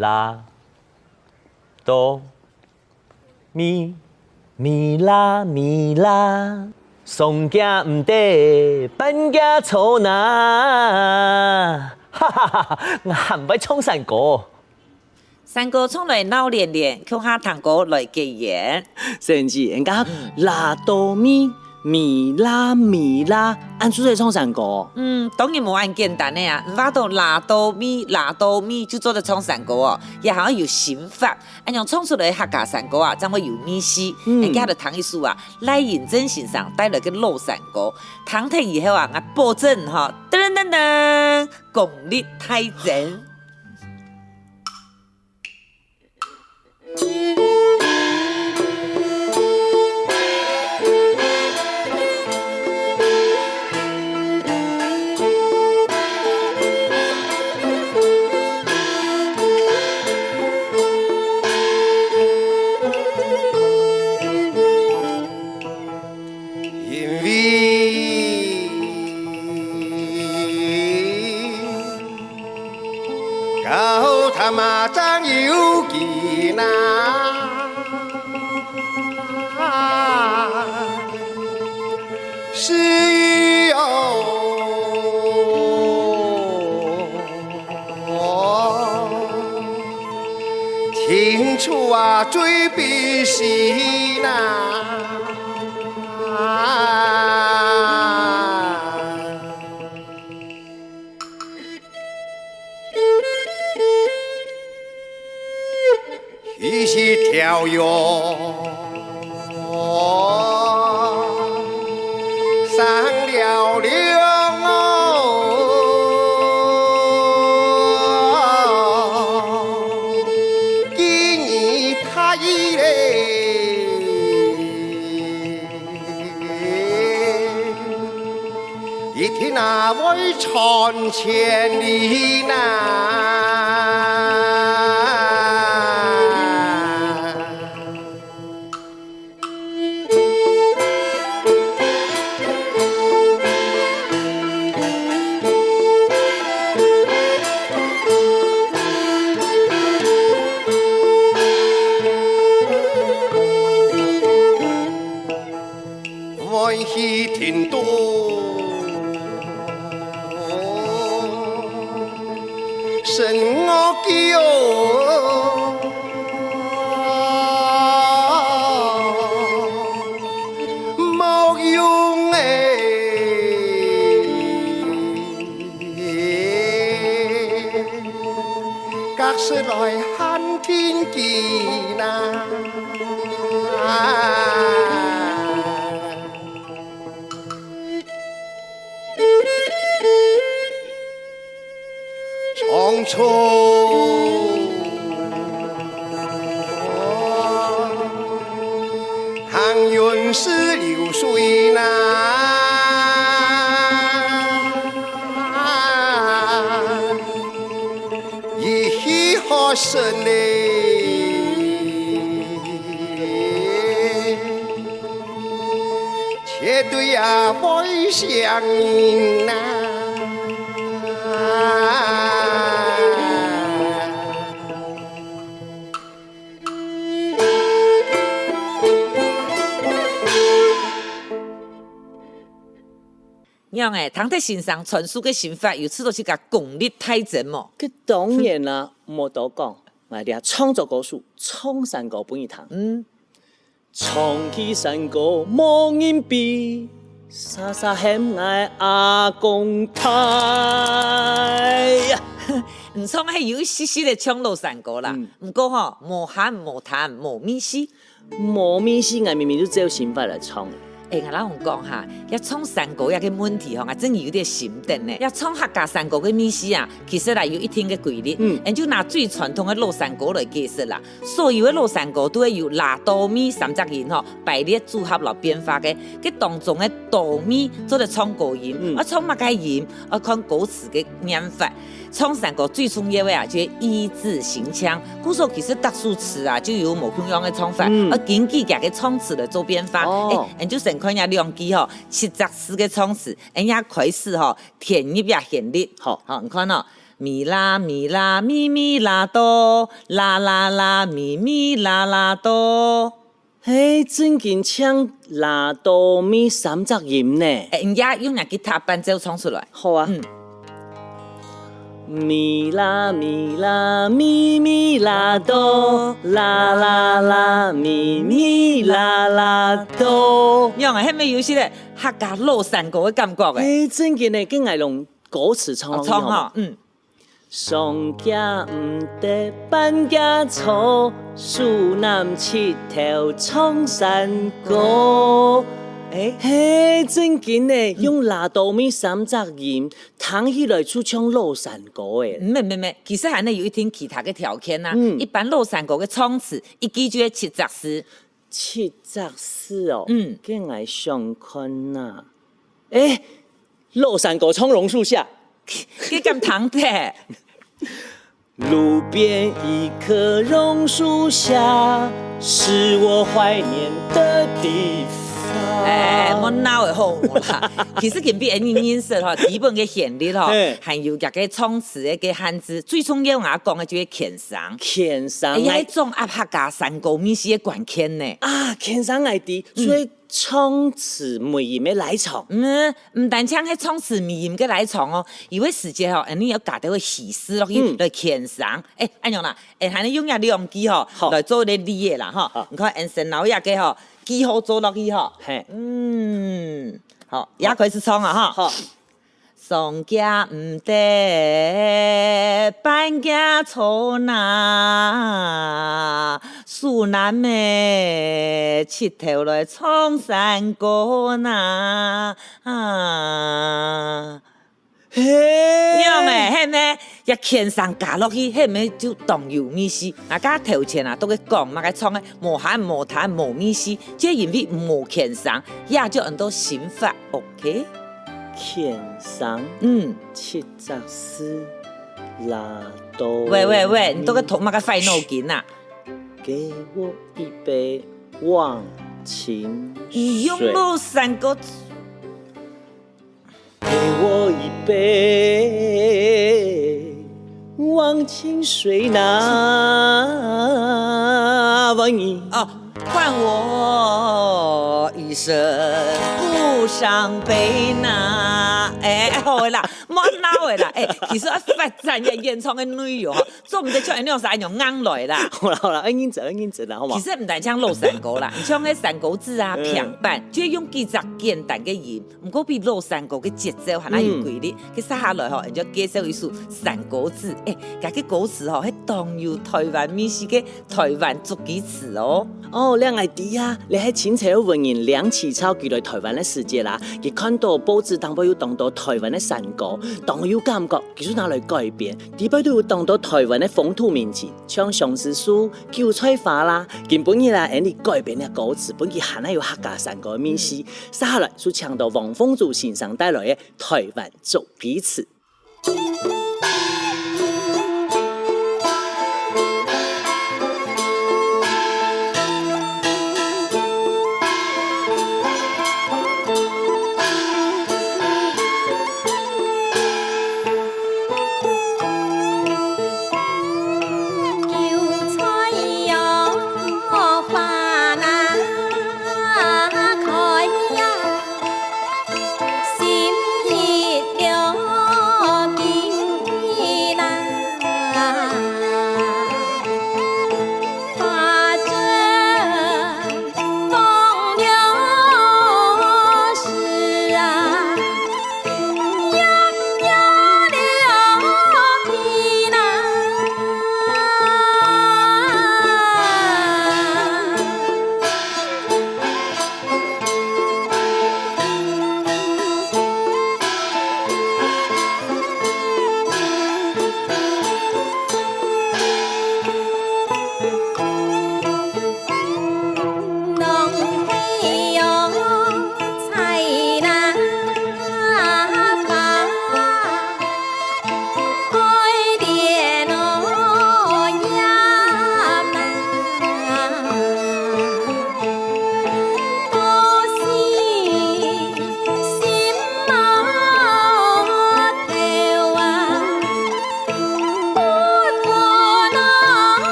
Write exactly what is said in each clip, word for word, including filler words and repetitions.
啦，哆，咪，咪啦咪啦，上家毋得，半家坐那。哈哈哈哈，𠊎還會唱山歌。山歌唱來鬧連連，共下聽歌來結緣。神奇，人家啦哆咪， 咪啦咪啦，恁就做得唱山歌。嗯，當然無恁簡單个啊！毋話到啦哆咪啦哆咪就做得唱山歌哦，也還愛有心法，恁樣唱出來个客家山歌啊，正會有味緒。嗯，恁樣就聽一首啊，賴仁正先生帶來个老山歌，聽忒以後啊，𠊎保證吼，噔噔噔噔，功力大增。 因為高談啊，正有根啊，是哦。 清楚啊，最必須呐。一息跳躍。 上了梁哦，今日他已来，一定啊會傳千里呐。 歡喜天都。 生我叫莫用哎，隔世來還聽見啊。 唱出行雲寺流水呐，一息好生嘞。 絕對啊會相認啊。仰仔，聽忒先生傳授个心法，有試著自家功力大增無？該當然啦，無多講，𠊎這創作歌手，唱山歌分你聽。嗯。 唱起山歌無人比，煞煞喊𠊎阿公大。毋錯，係有一息息仔像老山歌啦。嗯。毋過吼，無鹹、無淡、無味緒。無味緒，𠊎明明就照心法來唱。欸，𠊎摎你講哈，這唱山歌這个問題吼，𠊎真有點心得呢。這唱客家山歌个味緒啊，其實啦有一定个規律。嗯。𠊎就拿最傳統个老山歌來解釋啦。 所有个老山歌都係由啦、哆、咪三隻音吼，排列組合來變化个。該當中个哆、咪做得唱高音，嗯。啊，唱麼个音，愛看歌詞个唸法。唱山歌最重要个啊，就係意志心腔。故所其實逐首詞啊，就有無共樣个唱法，嗯。愛根據佢个唱詞來做變化。哦。欸，𠊎就先看這兩句吼，七隻字个唱詞，𠊎也開始吼，填入這旋律。好。好，你看哦。咪啦咪啦咪咪啦哆，啦啦啦咪咪啦啦哆。嘿，正經像啦哆咪三隻音呢。哎，你也用若吉他伴奏唱出來。好啊。嗯。咪啦咪啦咪咪啦哆，啦啦啦咪咪啦啦哆。仰啊，係毋係有些个客家老山歌个感覺誒？嘿，正經呢，跟𠊎用歌詞唱落去好無？哦，唱吼，嗯。 上家毋得，半家坐，樹南七頭唱山歌。哎，嘿，正經呢，用啦哆咪三隻音，聽起來就像老山歌誒。毋係毋係毋係，其實還係有一定其他个條件啊。嗯。一般老山歌个唱詞，一句就係七隻字。七隻字哦，嗯。該𠊎想看啊。哎， 老山歌唱榕樹下。該敢聽得？路邊一棵榕樹下，是我懷念的地方。哎，莫鬧誒，好無啦。其實今晡日𠊎認識吼，基本个旋律吼，嘿。還有這个唱詞个該漢字，最重要𠊎講个就係輕聲。輕聲，哎呀，哎。掌握客家山歌味緒个關鍵呢。啊，輕聲𠊎知，嗯。所以 唱詞尾音个拉長。嗯，毋單淨係唱詞尾音个拉長哦，有个時節吼，你愛加兜个氣勢落去，嗯。來牽聲。哎，恁樣啦，哎，還能用這兩句吼，好。來做个例仔啦吼。好。你看，俺先摎這个吼，記號做落去吼。嘿。嗯，好，也開始唱啊吼。好。 上家毋得，半家坐哪，樹南个七頭來唱山歌哪。啊。嘿。仰誒，係毋係？這牽聲加落去，係毋係就當有味緒？啊，該頭前啊，都會講嘛，該唱个無閒無談無味緒，就因為無牽聲，也就安到心法。OK？ 牽聲，嗯。七隻字，啦哆。喂喂喂，你到底動麼个壞腦筋啊？給我一杯忘情水。你用老山歌。給我一杯忘情水哪，萬一。哦， 换我一生不伤悲呐。哎，好个啦，莫鬧个啦。哎，其實愛發展个演唱个內容吼，做毋得像恁樣式恁樣硬來啦。好啦好啦，愛認真愛認真啦，好無？其實毋單淨老山歌啦，你像該山歌子啊、嗯。平板，就用幾隻簡單个音，毋過比老山歌个節奏還較有規律。嗯。該接下來吼，你就介紹一首山歌子。哎，該个歌詞吼，係當有台灣味緒个 台灣竹枝詞哦。哦，這𠊎知啊，這係清朝文人梁啟超佢來台灣个時節啦，佢看到報紙頂背有當多台灣个山歌，當有感覺，佢就拿來改編。裡背都有當多台灣个風土民情，像相思樹、韭菜花啦。今晡日啦，𠊎俚改編个歌詞，分佢還較有客家山歌个味緒。嗯。接下來就請到黃鳳珠先生帶來个台灣竹枝詞。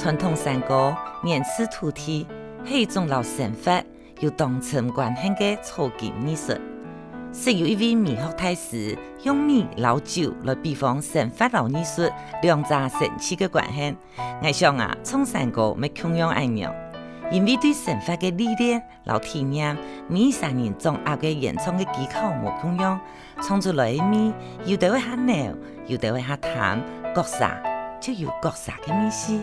傳統山歌源自土地，係一種摎生活有當深關係个草根藝術。識有一位美學大師用米摎酒來比方生活摎藝術兩者神奇个關係。𠊎想啊，唱山歌乜共樣恁樣，因為對生活个歷練摎體驗，每儕人掌握个演唱个技巧無共樣，唱出來个味，有兜會較濃，有兜會較淡，各儕就有各儕个味緒。